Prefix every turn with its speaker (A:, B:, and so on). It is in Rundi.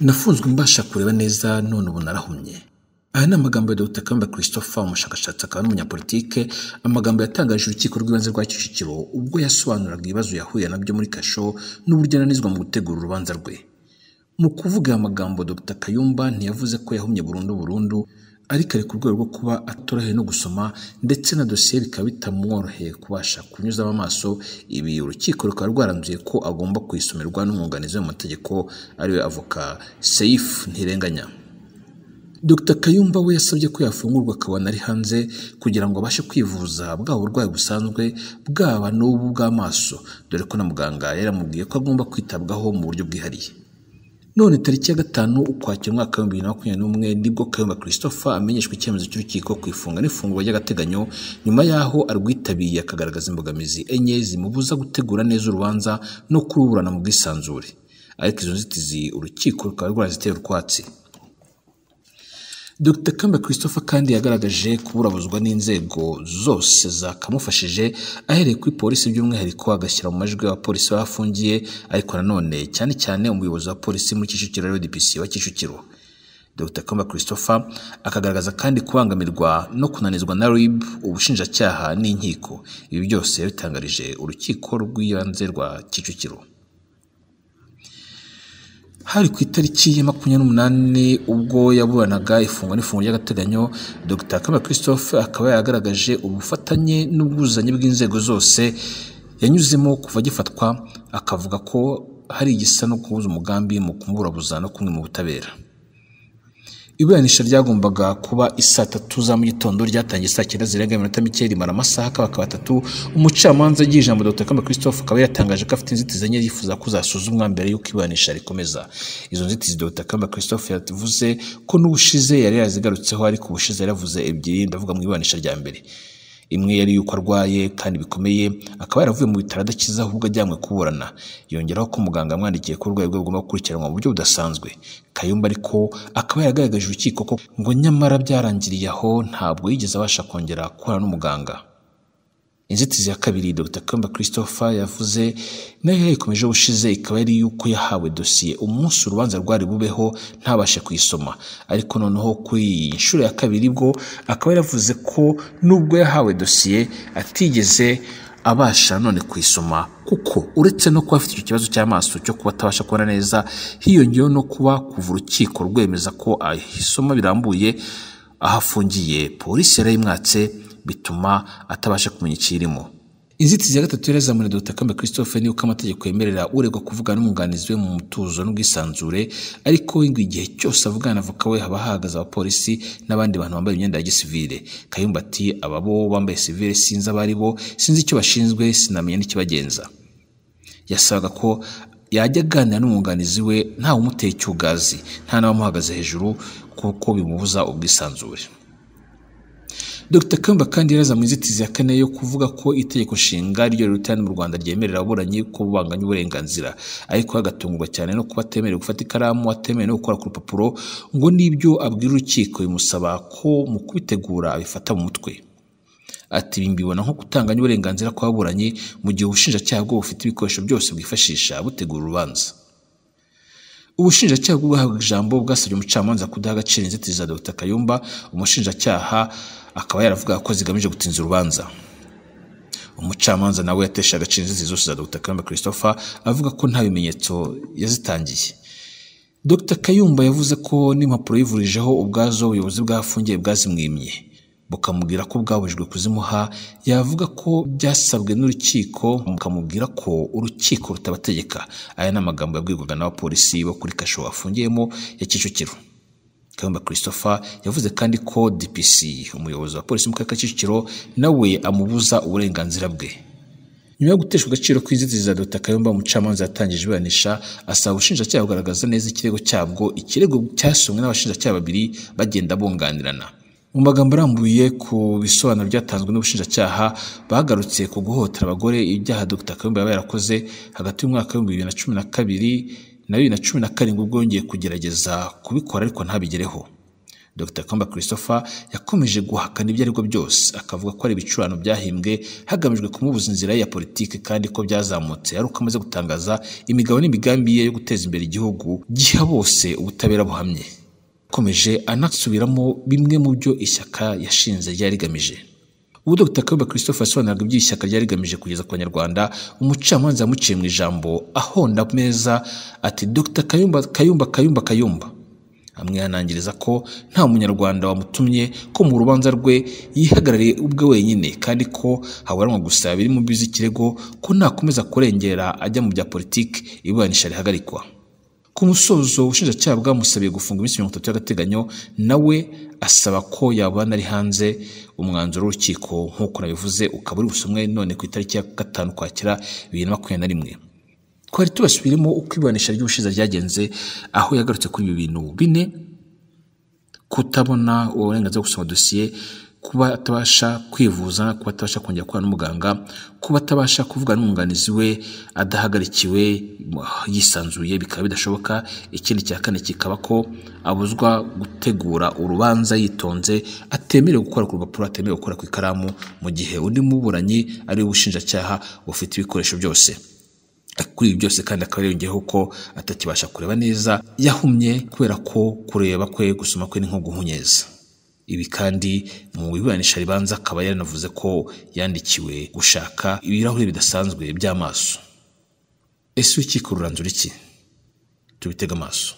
A: Nafunzwe mbasha kureba neza none ubu narahumye. Aya ni amagambo ya Dr. Kayumba Christopher, umushakashatsi akaba n'umunyapolitike, amagambo yatangaje urukiko rw'ibanze rwa Kicukiro ubwo yasobanuraga ibibazo yahuye nabyo muri kasho n'uburyo ananizwa mu gutegura urubanza rwe. Mu kuvuga aya magambo, Dr. Kayumba ntiyavuze ko yahumye burundu burundu, ariko ari ku rwego rwo kuba atoroheye no gusoma, ndetse na dosiye bikaba bitamworoheye kubasha kunyuzamo amaso. Ibi urukiko rukaba rwaranzuye ko agomba kuyisomerwa n'umwunganizi we mu mategeko, ariwe avoka Seif Ntirenganya. Dr. Kayumba we yasabye ko yafungurwa akabona ari hanze kugira ngo abashe kwivuza bwaba uburwayi busanzwe, bwaba n'ubu bw'amaso, dore ko na muganga yaramubwiye ko agomba kwitabwaho mu buryo bwihariye. None tariki ya 5 Ukwakira umwaka wa 2021 nibwo Kayumba Christopher amenyeshwa icyemezo cy'urukiko ku ifunga n'ifungurwa ry'agateganyo, nyuma y'aho arwitabiriye akagaragaza imbogamizi enye zimubuza gutegura neza urubanza no kuruburana mu bwisanzure. Ariko izo nzitizi urukiko rukaba rwaraziteye utwatsi. Dr. Kayumba Christopher kandi yagaragaje kuburabuzwa n'inzego zose zakamufashije, ahereye kuri polisi by'umwihariko agashyira mu majwi abapolisi bafungiye, ariko nanone cyane cyane umuyobozi wa polisi muri Kicukiro ariwe DPC wa Kicukiro. Dr. Kayumba Christopher akagaragaza kandi kubangamirwa no kunanizwa na RIB, ubushinjacyaha n'inkiko. Ibi byose yabitangarije urukiko rw'ibanze rwa Kicukiro. Hari ku itariki ya 28 ubwo yaburanaga ifungwa n'ifungwa ry'agateganyo, Dr. Kayumba Christophe akaba yagaragaje ubufatanye n'ubwuzuzanye bw'inzego zose yanyuzemo kuva agifatwa, akavuga ko hari igisa no kubuza umugambi mu kumuburabuza no kumwe mu butabera. Iburanisha ryagombaga kuba isaa 3 za mu gitondo ryatangiye saa 9 zirenga iminota mike, rimara amasaha akaba 3. Umucamanza agiye ijambo, Dr. Kayumba Christophe akaba yatangaje ko afite inzitizi enye yifuza ko zasuzumwa mbere y'uko iburanisha rikomeza. Izo nzitizi Dr. Kayumba Christophe yavuze ko n'ubushize yari yazigarutseho, ariko ubushize yaravuze ebyiri, ndavuga mu iburanisha rya mbere. Imwe yari yuko arwaye kandi bikomeye, akaba yaravuye mu bitaro adakiza ahubwo ajyanywe kuburana. Yongeraho ko muganga amwandikiye ko uburwayi bwe bugomba gukurikiranwa mu buryo budasanzwe. Kayumba ariko akaba yaragaragaje urukiko ko ngo nyamara byarangiriye aho, ntabwo yigeze abasha kongera guhura n'umuganga. Inzitizi ya kabiri Dr. Kayumba Christopher yavuze nayo yayikomeje ubushize, ikaba yari yuko yahawe dosiye umunsi urubanza rwari bubeho ntabashe kuyisoma. Ariko noneho kuri iyi nshuro ya kabiri bwo akaba yaravuze ko nubwo yahawe dosiye atigeze abasha none kuyisoma, kuko uretse no kuba afite icyo kibazo cy'amaso cyo kuba atabasha kubona neza, hiyongeyeho no kuba kuva urukiko rwemeza ko ayisoma birambuye aho afungiye polisi yarayimwatse, bituma atabasha kumenya ikirimo. Inzitizi ya gatatu yarazamuriye Dr. Kayumba Christophe ni uko amategeko yemerera uregwa kuvugana n'umwunganizi we mu mutuzo n'ubwisanzure, ariko ngo igihe cyose avugana na avoka we haba hahagaze abapolisi n'abandi bantu bambaye imyenda ya gisivile. Kayumba ati aba bo bambaye sivile sinzi abari bo, sinzi icyo bashinzwe, sinamenya n'ikibagenza. Yasabaga ko yajya aganira n'umwunganizi we ntawe umuteye icyugazi, nta n'abamuhagaze hejuru, kuko bimubuza ubwisanzure. Dr. Kayumba kandi yarazamuye inzitizi ya kane yo kuvuga ko itegeko nshinga ryo riruta mu Rwanda ryemerera ababuranyi ko banganya uburenganzira, ariko agatungurwa cyane no kuba atemerewe gufata ikaramu, atemerewe no gukora ku rupapuro, ngo n'ibyo abwira urukiko bimusaba ko mu kubitegura abifata mu mutwe. Ati ibi mbibona nko gutanganya uburenganzira kw'ababuranyi mu gihe ubushinjacyaha bwo bufite ibikoresho byose bwifashisha butegura urubanza. Ubushinjacyaha bwahabwa ijambo bwasabye umucamanza kudaha agaciro inzitizi za Dr. Kayumba, umushinjacyaha akaba yaravuga ko zigamije gutinza urubanza. Umucamanza nawe yateshe agaciro inzitizi zose za Dr. Kayumba Christopher, avuga ko nta bimenyetso yazitangiye. Dr. Kayumba yavuze ko n'impapuro yivurijeho ubwazo ubuyobozi bw'ahafungiye bwazimwimye, bukamubwira ko bwabujijwe kuzimuha. Yavuga ko byasabwe n'urukiko, bukamubwira ko urukiko rutabategeka. Aya ni amagambo yabwirwaga n'abapolisi bo kuri kasho afungiyemo ya Kicukiro. Kayumba Christopher yavuze kandi ko DPC, umuyobozi wa polisi mu karere ka Kicukiro, nawe amubuza uburenganzira bwe. Nyuma yo guteshwa agaciro kw'inzitizi za Dr. Kayumba, umucamanza yatangije iburanisha asaba ubushinjacyaha kugaragaza neza ikirego cyabwo, ikirego cyasomwe n'abashinjacyaha babiri bagenda bunganirana. Mu magambo arambuye ku bisobanuro byatanzwe n'ubushinjacyaha, bagarutse ku guhohotera abagore, ibyaha Dr. Kayumba yaba yarakoze hagati y'umwaka wa 2012 na 2017 ubwo yongeye kugerageza kubikora ariko ntabigereho. Dr Kayumba Christopher yakomeje guhakana ibyo aribwo byose, akavuga ko ari ibicurano byahimbwe hagamijwe kumubuza inzira ye ya politiki, kandi ko byazamutse ari uko amaze gutangaza imigabo n'imigambi ye yo guteza imbere igihugu giha bose ubutabera buhamye. Yakomeje anasubiramo bimwe mu byo ishyaka yashinze ryari rigamije. Ubu Dr Kayumba Christopher yasobanuraga ibyo ishyaka ryari rigamije kugeza ku Banyarwanda, umucamanza yamuciye mu ijambo ahonda ameza ati Dr Kayumba, Kayumba, Kayumba, Kayumba, amwihanangiriza ko nta munyarwanda wamutumye, ko mu rubanza rwe yihagarariye ubwe wenyine, kandi ko haburanwa gusa biri mu by'ikirego, ko nakomeza kurengera ajya mu bya politiki iburanisha rihagarikwa. Ku musozo, ubushinjacyaha bwamusabiye gufunga iminsi 30 y'agateganyo, nawe asaba ko yabana ari hanze. Umwanzuro w'urukiko nk'uko nabivuze ukaba uri busomwe none ku itariki ya 5 Ukwakira 2021. Twari tubasubiremo uko iburanisha ry'ubushize ryagenze, aho yagarutse kuri ibi bintu bine: kutabona uburenganzira bwo gusoma dosiye, kuba atabasha kwivuza, kuba atabasha kongera kubana n'umuganga, kuba atabasha kuvugana n'umwunganizi we adahagarikiwe yisanzuye bikaba bidashoboka. Ikindi cya kane kikaba ko abuzwa gutegura urubanza yitonze, atemerewe gukora ku rupapuro, atemerewe gukora ku ikaramu, mu gihe undi muburanyi ari ubushinjacyaha bufite ibikoresho byose. Kuri ibi byose kandi akaba yongeyeho ko atakibasha kureba neza, yahumye kubera ko kureba kwe, gusoma kwe ni nko guhunyeza. Ibi kandi mu iburanisha ribanza akaba yaranavuze ko yandikiwe gushaka ibirahuri bidasanzwe by'amaso. Ese urukiko ruranzura iki? Tubitege amaso.